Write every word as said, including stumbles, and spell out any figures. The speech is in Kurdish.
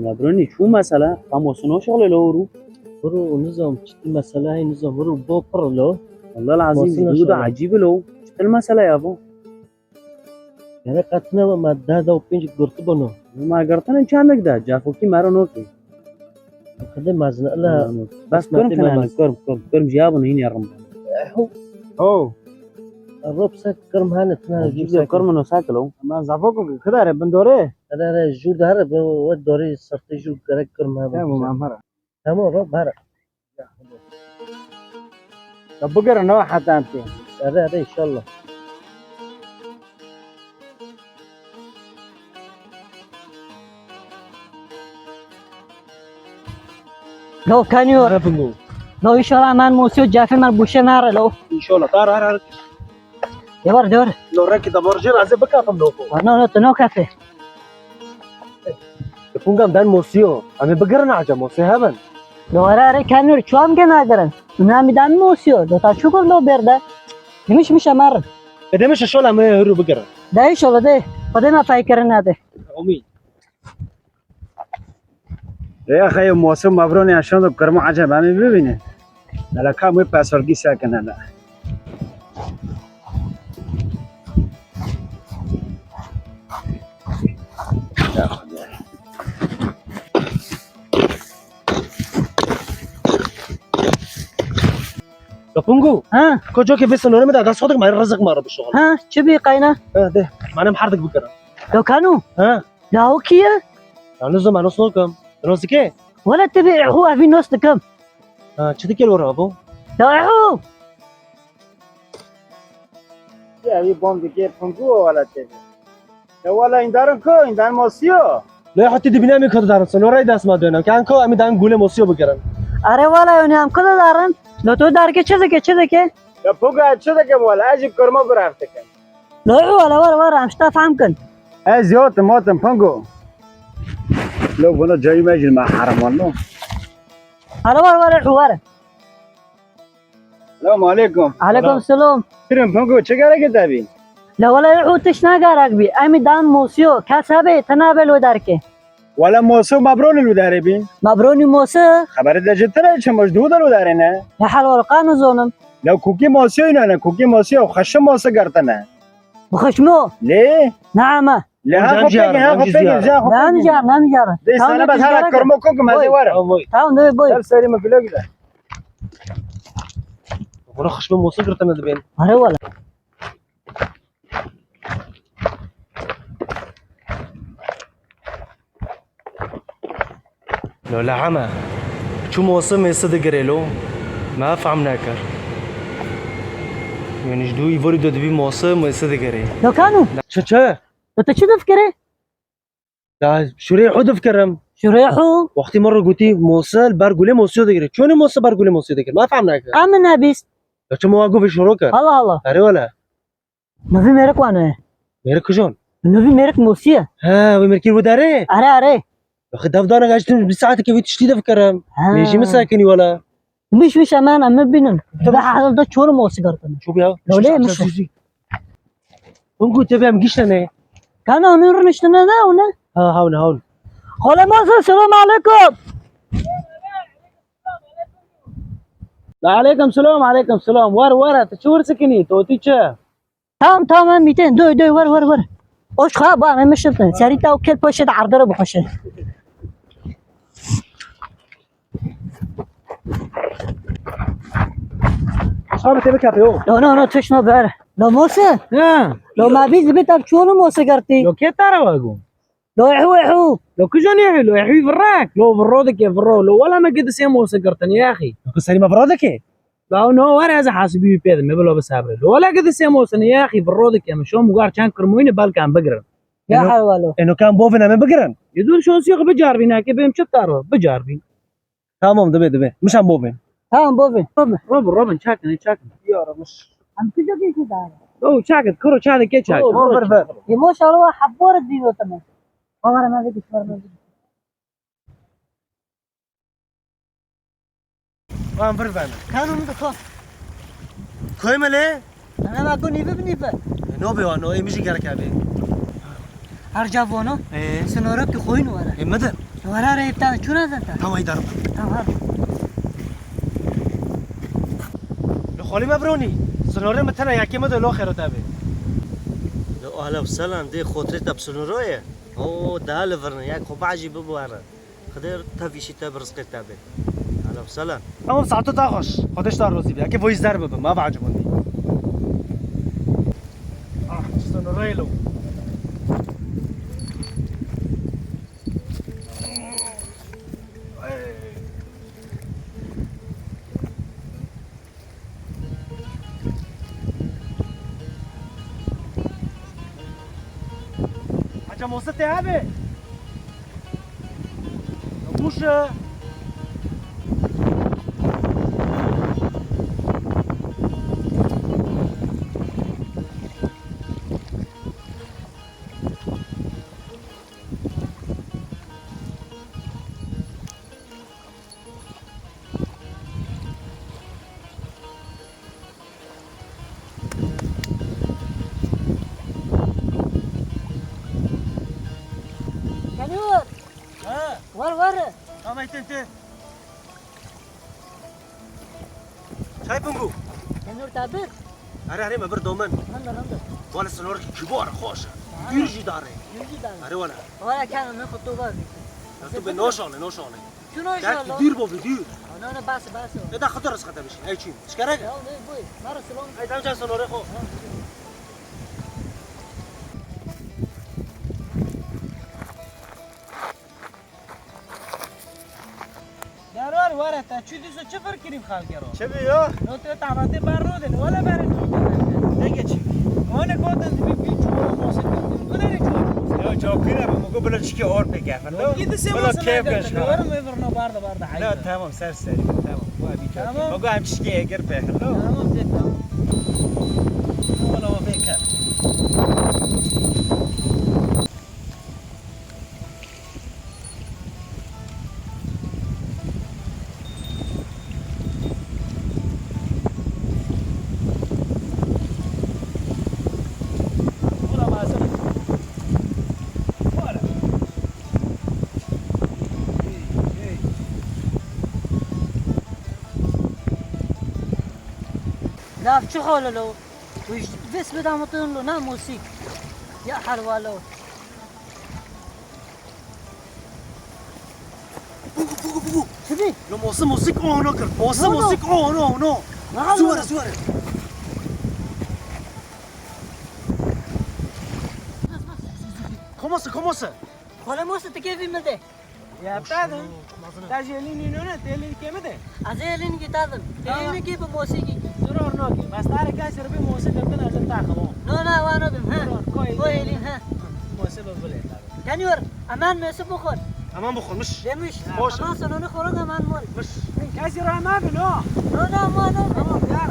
Mebronî, çû mesele? Tam wesino şixlê lo hûrû. Hûrû nizam, çi mesele heye nizam, hûrû bo pir lo. Wallah lazim, Wesino dû da şixlê. Ecîb lo. Çi til mesele ya bo? Yere qetine ve me deh da û pênc girti bono. Ma girtine çendik de, cafokî mero nokê. Xide mezine, ila Bes qismetê kurm kine me yani, mezine. Kurm, kurm, kurm ji ya bunu yine yarım. Ho. Ho. Rob se kurm hane, tine Ecîb jûr de se kurm no sakilo. Ma zafoko ki kidare bin dore. Ere, ere, jûr de here, bi we dorê sertê jûr gerek kurm hane. Tamam, amara. Tamam, Rob, here. Ya bigere ne hatan tu. Ere, ere, inşallah. Lo kaniyor. Ara bingo. Lo inşallah men mosiyo cafê men buşe nare lo. İnşallah. Dar, dar, dar. Devar, devar. Lo reki da borje raze bikapim lo. No, no, tu no kafe. Pûngam dan mosiyo. Em ê bigirin aca mosê heven. Lo ara re kaniyor çuam ke nagirin. Nami dan mosiyo. Lo ta çukur lo berde. Nimiş miş amarin. E demiş şola me huru bigirin. De inşallah de. Xwedê me pay kirin nade. Omî. Rêya xeyê mosê û mevronê şand û kirmo eceb em ê bibînin. Mele ka wê pesolgî sekine ne. Ya Pungu. Ha? Koca ke vê sınırı mı da gaz sodik ma rızık ma rı bişo. Ha, çi bi qayna? Ha, de. Manem hardik bikara. Lo kanu? Ha? La o kiye? Ya ne zaman os nokam? Nos ke? Wala te bi hu avi nos dikam. Ha, çi dikê lo ra bu? La hu. Ya, wî bom dikê Pungu wala te bi. Ya wala îndarin ku, îndarin mosiyo. Lê hatî dibîne min ku darin, sen orayı dest ma dönem. Kan ku em dan gule mosiyo bigirin. Are wala, yani em ku darin. Lo tu darke çi dike, çi dike? Ya Pungu, ez çi dikim wala, ez jî kurma birav dikim. Lo wala, wala, wala, em şta fam kin. Ez yotim, otim, Pungu. Lo bunu cayı mecil ma haram wala. Are wala, wala, wala. Selamu aleykum. Aleykum selam. Pirim Pungu, çi gerek te bî? La wala û tiş ne gerek bî. Em dan mosiyo, kes hebe, te nabe lo derke. Wala mosi û mebronî lo derê bî. Mebronî mosi? Xeberi de ji tire çi moj dû de lo derê ne? Ne hal wala qanu zonim. La kukî mosiyo ne ne, kukî mosiyo, xeşim mosi gertene. Bu xeşmo? Lê? Naama. Lê ha xo peki, ha xo peki, ja xo peki. Naam jar, naam jar. De sana bas hala kurmo kok ma de wara. Tamam, de boy. Ser serî me güle güle. Bunu xişme mosa girtene dibên. Are wala. Lo la heme. Çu mosa mêsi digirê lo. Me fam nekir. Yani ji dû îvarî de dibî mosa mêsi digirê. Lo kanu? Çi çi? Tu çi difikirî? Ya şurê xwe difikirim. Şurê xwe? Wextî min re gotî mose li ber gulê mosiyo digire. Çonê mose ber gulê mosiyo digire? Ma fehm nake. Em nebîst. Ya çi ma guvê şoro kir? Allah Allah. Erê wele. Novî mêrik wane. Mêrik kijon? Novî mêrik mosiye. He, wê mêrikî wî derê? Erê, erê. Yaxi dev dana gaş tu bir saat ke wî tiştî difikirim. Ha. Mêjî min sekinî wele. Miş miş hemen em bînin. Tabii. Ve halde çoğunu mosi gartın. Çok ya. Öyle mi şu? Bungu tabii em giştene. Kana onun rünüştüne ne o ne? Ha, hawn, hawn. Xole mosi, selam aleyküm. Aleyküm selam, aleyküm selam. War, war, tu çi wir sikinî? Tu tî çi? Tamam, tamam, em bîtin. Doy, doy, war, war, war. Oş xwe ba me mişiltin. Serî te û kel poşet erdere bixweşe. Abi te bikapê o. No, no, no, tişt no ber. Lo mose? Ha. Lo ma biz bi tav çuonu mose gertî. Lo ke tara wagu? Lo ehu, ehu. Lo kijo ne ehu, lo ehu virrak. Lo virro dike, virro. Lo wala me gidi se mose gertin ya axî. Lo ku serî me virro dike? Lo no, were ez hasibî wî pê de, me bilo bi sabre. Lo wala gidi se mose ne ya axî, virro dike. Me şo mugar çend kirmoyne belkan bigirin. Ya hal walo. Eno kan bovin em bigirin. Yê dur şonsiyo xwe bicarvî nake, bêm çi taro, bicarvî. Tamam, dibe, dibe. Mişan bovin. Tamam, bovin. Bovin. Robin, Robin, çakin, çakin. Ya Robin. Em kıca geçti daha. O çakin, kuro çakin, ke çakin. Ver, ver. Yê maşallah, habor dîno tamam. Kamera me vekis, kamera me vekis. Wan vir vene. Kanun da ko. Koy me lê? Ana ma ko nive bi nive. No be wan, no, ê min jî gerek abi. Her ca vano. Ee? Sınırı ki koyun var. E, midir? Were rê te çûna zente. Tamam, îdare. Tamam. Li xolî me bironî. Sinorê min tena yekê min de lo xêro te bê. Li ahla û sehlan dê xotirê te bi sinoro ye. O, daha li vir ne. Yek xwe bacî bibuwere. Xwedê tevîşî te bi rizqê te bê. Ahla û sehlan. Tamam, saeto te xweş. Xwedê ji te rozî be. Yekê voyî zer bibim. Ma bacibûn dî. Ah, sinorê lo. Hacı Musa te abi. Buşa. Kenur! Ha? War, war! Tamam, ite, ite. Çay pingû. Tenor te bir. Erê, erê, me bir domin. Rende, rende. Wala sinorekî kibar, xweş e. Aha. Dûr jî dare. Dûr jî dare. Erê wala. Wala ken min xwe to bazî. Ya tu be noşale, noşale. Tu noşale. Dûr bo bi dûr. Ana, ana, bas, bas. Ne da xatir rizqe te bişî. Ey çî. Şkerek. Ya ne boy. Mara selam. Ey tamam, can sinore xo. Ha. Derwar were te çi dîso çi fir kirî xalkê ro? Çi bi ya? No te tamatê ber rodin, wala berin. Nege çi? Wane gotin dibi bir çuval mosik. Bu ne çuval mosik? Ya çokine bi mugo bile çiki or pek efendim. Ki de se bile mosik keyif ne geç. Var mı verno barda barda hayda. La tamam, ser seri, tamam. Bu abi çok. Tamam. Mugo hem çiki eger pek efendim. Tamam de tamam. Wala o pek. Lav çi xolelo? Tu ji ves bida mutun lo na musik. Ya halwalo. Bugu, bugu, bugu. Çi bî? Lo mosik, mosik, oh, no kir. Mosik, no, no, mosik, oh, no, no. Ne? Zuwere, zuwere. Komose, komose. Xole mose, tu kêfî min de. Ya, tadım. Taji elini nöne, elini kemide. Azê elînî kî tadim. Tamam. Elînî kî bi mosîkî kî. Zuror nokî. Bas tarê kesî bi mosîk girtin ez taxim o. No, no, wa nabim, he. Zuror, koy. Koy elîn, he. Mosî bi bilê tadim. Kenyor, aman mosî bixwir. Aman bixwir, miş. Demiş. Hoş. Aman sonunu xorok aman mor. Miş. Kesî ra nabin o. No, no, wa nabim. Tamam, yar.